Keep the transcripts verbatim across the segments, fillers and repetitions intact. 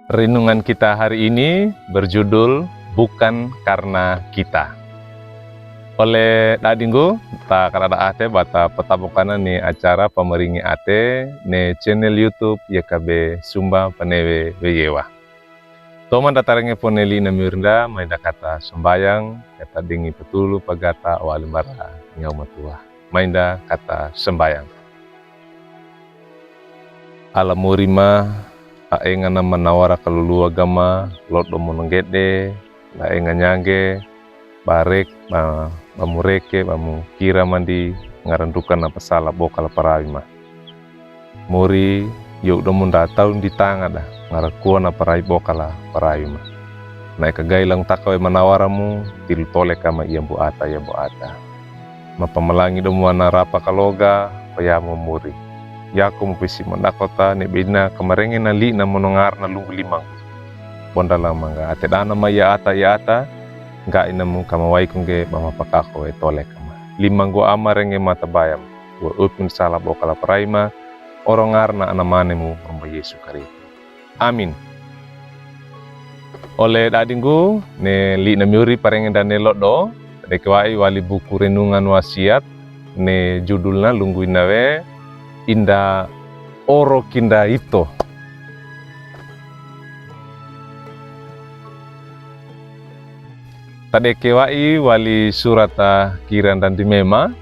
Renungan kita hari ini berjudul Bukan Karena Kita. Ole dadinggu, ta kadada ate ba ta patabokan ni acara Pamaringi Ate ne channel YouTube Y K B Sumba Panewe Weyewa. Toman da tarenge pone li na mirinda, mainda kata sambayang, kata dingi petulu pagata wali mbara nyaw matua. Mainda kata sambayang. Ala mori ma, a enga na manawara kaluluwa gama, lodo monongede, la enga nyange, barek, ba, ba mureke, ba mukira mandi, ngaranduka na pasala boka la parawi ma. Mori, yo uda munda tau ndi tanga da, ngarakuwa na parawi boka la parawi ma. Na eka gai lang taka we manawara mu, tilu tole kama iya mbu ata, iya mbu ata. Mapamalangi domu ana rapa kaloga, paya mo mori. Yako mo pesi mandakota, ne beina kamarenge na li na monongar na lungu limang. Bonda la manga ate dana ma iya ata, iya ata, nga ina mu kama wai kungge ba mapakako we tole kama. Limang gu ama renge mata bayam, wa upin sala boka la parawi ma, orongar na ana mane mu Roma Yesu Karisto. Amin. Ole dadinggu, ne li na miuri parenge da ne lodo, deke wai wali buku Renungan Wasiat, ne judul na lungu ina we, Inda Oro Kinda Ito. Tadeke wai wali surat a Kiranda Ndimema,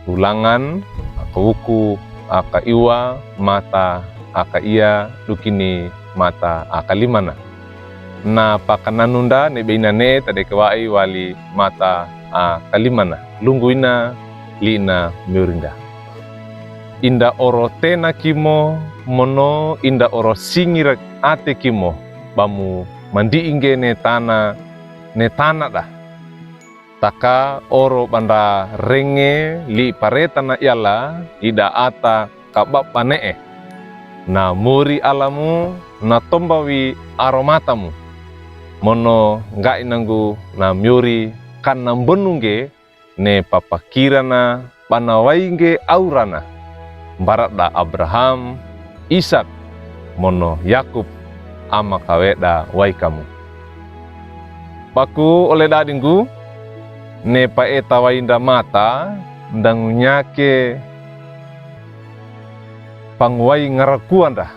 Ulangan, aka wuku, aka iwa, mata, aka iya, dukini, mata, aka limana. Na pakananunda ne beina ne tadeke wai wali mata, aka limana. Lungu ina, li na miurinda. Inda oro tena kimo, mono inda oro singira ate kimo, ba mu mandi ingge ne tana, ne tana da. Taka oro banda renge li pareta na yala, ida ata kababa ne'e. Na mori ala mu, na tomba wi aromata mu. Mono nga ina nggu na miuri kana mbonungge ne papakira na bana wai ngge aurana. Mbara da Abraham, Isak, mono Yakub, ama kawe da wai kamu. Baku ole dadinggu, ne paeta wainda mata, ndangunyake panguwai ngarakuanda.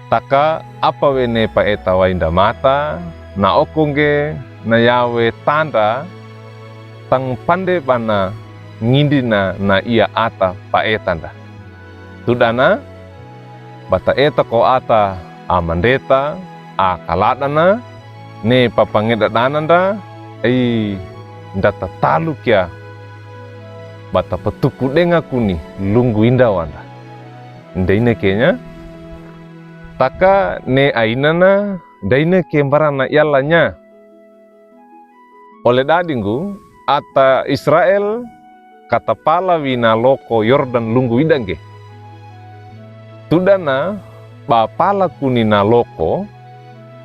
Taka apa we ne paeta wainda mata, na oko ngge na yawe tanda, tang pande bana ngindina na iya ata paetanda. Tudana, bata eta ko ata a mandeta, a kaladana, ne papangeda dananda, ai nda tatalu kia, bata patuku denga kuni, lungu inda wanda. Nda ina kenya, taka ne ainana, nda ina ke mbarana yalanya. Ole dadinggu, ata Israel, katapala wi na loko Yordan lungu ida ngge. Tudana, ba pala kuni na loko,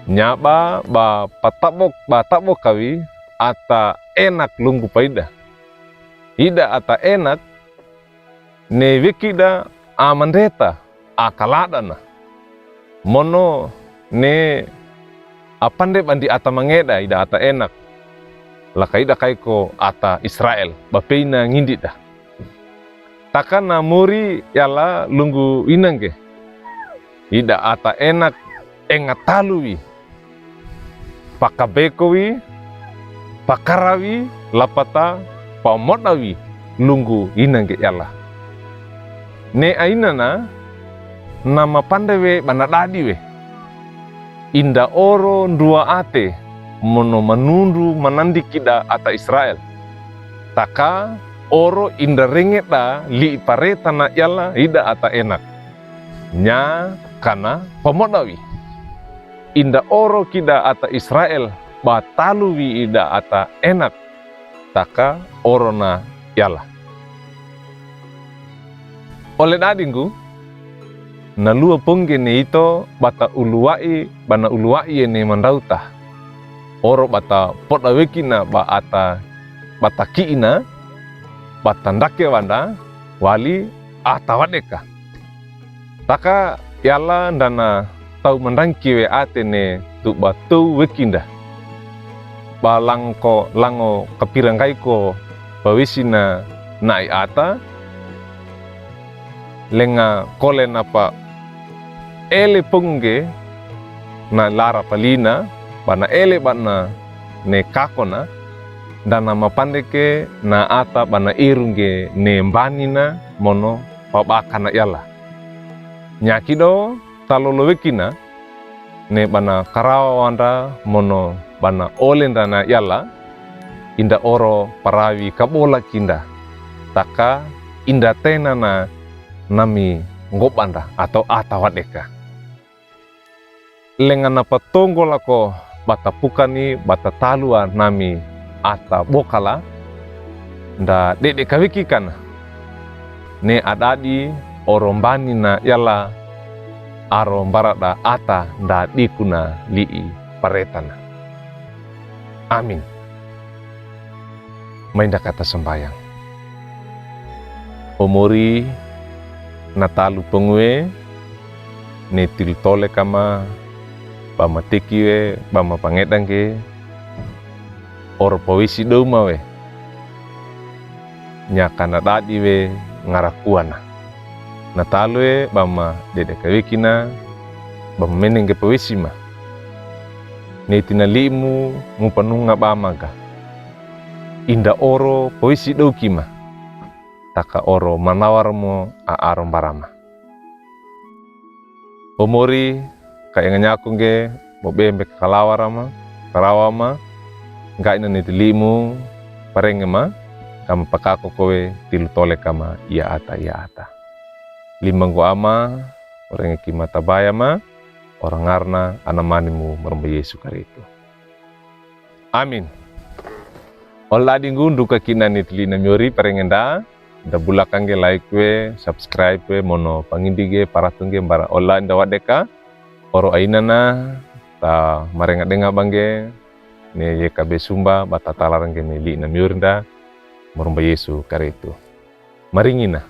nyaba, ba patabok, ba tabok kawi, ata enak lungu paida. Ida ata enak, ne wekida a mandeta, a kaladana. Mono ne a pande bandi ata mangeda ida ata enak. Laka ida kai ko ata Israel, ba peina ngindida. Taka na mori yala lungu ina ngge. Ida ata enak enga talu wi. Pakabeko wi, pakara wi, lapata, pamoda wi, lungu ina ngge yala. Ne ainana, na mapande we bana dadi we. Inda oro ndua ate, mono manundu manandikida ata Israel. Taka oro inda rengeda li pareta na yala ida ata enak. Nya kana pamoda wi. Inda oro kida ata Israel ba talu wi ida ata enak, taka oro na yala. Ole dadinggu, na luwa pongge ne ito bata uluwai, bana uluwai ene mandauta. Oro bata poda wekina ba ata, bata kiina, bata ndake wanda, wali ata wadeka. Taka yala ndana taw mandangki we ate ne tuba tow wekinda. Ba langko lango kapira ngaiko pawesina na'i ata, lenga kole napa ele pungge na lara palina, bana ele bana ne kakona, ndana mapandeke na ata bana irungge ne mbanina mono pabakana yala. Nyakido talolo wekina, ne bana karawa wanda mono bana ole ndana yala, inda oro parawi kabola kinda, taka inda tenana nami ngobanda ataw ata wadeka. Lenga napa tonggolako bata pukani bata talua nami ata bokala, nda dede kawekikana. Ne adadi oro mbanina yala aro mbarada ata nda dikuna li'i paretana. Amin. Mainda kata sambayang. O Mori, na talu pungwe, ne tilu tole kama, bama tekiwe, bama pangedangge, oro pawesi douma we. Nyakana dadi we ngarakuana. Na talu we bama dede kawekina, bama menengge pawesima. Ne tina li'imu mupanunga bamaga. Inda oro pawesi doukima. Taka oro manawarmo a aro mbarama. O Mori, ka enga nyaku ngge, mobembe kalawarama, karawama, ngga ina ne tilimu, parengema, kama pakako kowe tilu tole kama ia ata, ia ata. Limanggo ama, orenge kima tabayama, ora ngarna anamanimu maromba Yesu Karistu. Amin. Ola dinggu nduka kina ne tili na miori parengenda, nda bulakangge like we, subscribe we, mono pangindege, paratungge, mbara ola nda wadeka, oro ainana, ta marengadenga bangge, ne yekabe sumba, bata talarangge ne li na miori nda, maromba Yesu Karistu. Maringina.